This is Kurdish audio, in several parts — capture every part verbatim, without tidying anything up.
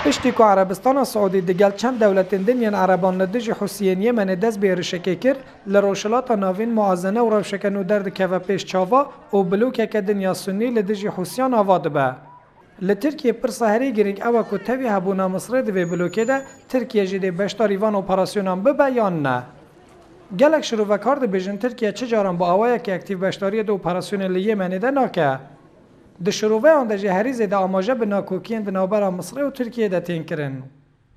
Piştî ku Erebistana Siûdî digel çend dewletên din yên Ereban li dijî Hûsiyên Yemenê dest bi êrişekê kir, li Rojhilata Navîn muwazene û rewşeke nû derdikeve pêş çava û blokeke din ya Sunnî li dijî Hûsiyan ava dibe. Li Tirkiyê pirsa herî girîng ew e ku tevî hebûna Misrê di vê blokê de Tirkiye jî dê beşdarî van operasyonan bibe yan ne. Gelek şirovekar dibêjin Tirkiye çi caran bi awayekî aktîf beşdariyê di operasyonên li Yemenê de nake. Di şiroveyan de jî herî zêde amaje bi nakokiyên di navbera Misrê û Tirkiyê de tên kirin.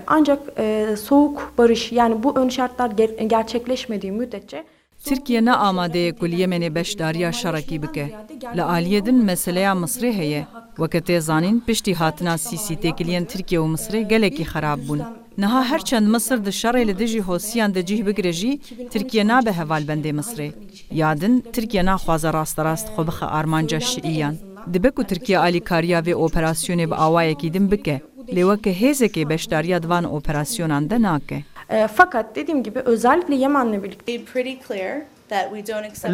Ancak e, soğuk barış, yani bu ön şartlar ger- gerçekleşmediği müddetçe Tirkiye ne amade ye ku li Yemenê beşdariya şerekî bike. Li aliyê din meseleya Misrê heye. Weke tê zanîn, piştî hatina Sîsî têkiliyên Tirkiye û Misrê gelekî xerab bûn. Niha her çend Misir di şerê li dijî Hosiyan de cih bigire jî, Tirkiye nabe hevalbendê Misrê. Ya din, Tirkiye naxwaze rasterast xwe bixe armanca Şiiyan. Dibe ku Tirkiye alîkariya vê operasyonê bi awayekî din bike, lê weke hêzekê beşdariya di van operasyonan de nake. E, fakat dediğim gibi özellikle Yemen'le birlikte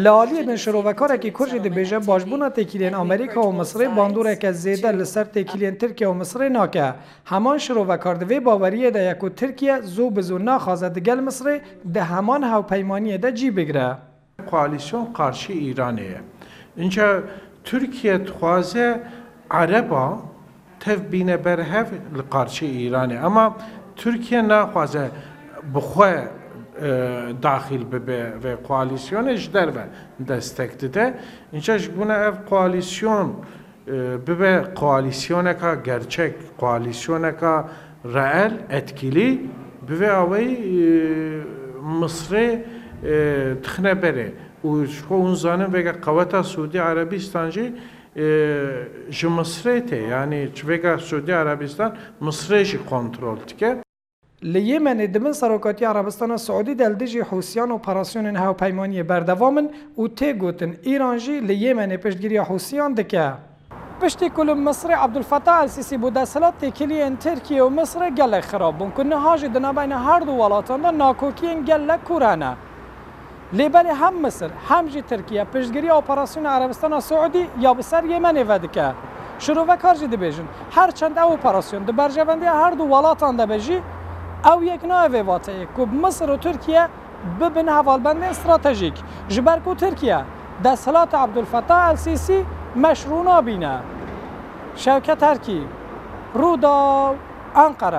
Li aliyê din şirovekarekî Kurd jî dibêje başbûna têkiliyên Amerîka û Misrê bandoreke zêde li ser têkiliyên Tirkiye û Misrê nake. Heman şirovekar di vê baweriyê de ye ku Tirkiye zû bi zû naxwaze digel Misrê di heman hewpeymaniyê de cî bigire. Koalîsyon qarşî Îranê ye. Înca Tirkiye dixwaze Ereba tev bîne ber hev li qarşî Îranê. Ema Tirkiye naxwaze bi xwe e, daxîl bibe vê koalîsyonê, ji derve destek dide. Înca ji bona ev koalîsyon e, bibe koalîsyoneka gerçek, koalîsyoneka reel, etkilî, bi vê awayî e, Misrê e, dixine berê. Û ji xwe hûn zanin vêga qeweta Sûdî Erebîstan jî e, ji Misrê tê. Yanî vêga Sûdî Erebîstan Misrê jî kontrol dike. Li Yemenê di bin serokatiya Erebistana Siûdî de li dijî Hûsiyan operasyonên hewpeymaniyê berdewam in û tê gotin Îran jî li Yemenê piştgiriya Hûsiyan dike. Piştî ku li Misrê Abdulfetah El-Sîsî bû desthilat, têkiliyên Tirkiye û Misrê gelek xirab bûn ku niha jî di navbeyna her du welatan de nakokiyên gelek kûr hene. Lê belê hem Misir hem jî Tirkiye piştgiriya operasyona Erebistana Siûdî ya bi ser Yemenê ve dike. Şirovekar jî dibêjin, her çend ew operasyon di berjevendiya her du welatan de be jî, ew yek nayê vê vateyê ku Misir û Tirkiye bibin hevalbendên stratejîk. Ji ber ku Tirkiye desthilata Abdulfetah El-Sîsî meşrû nabîne. Şewket Erkî, Rûdaw, Enqere.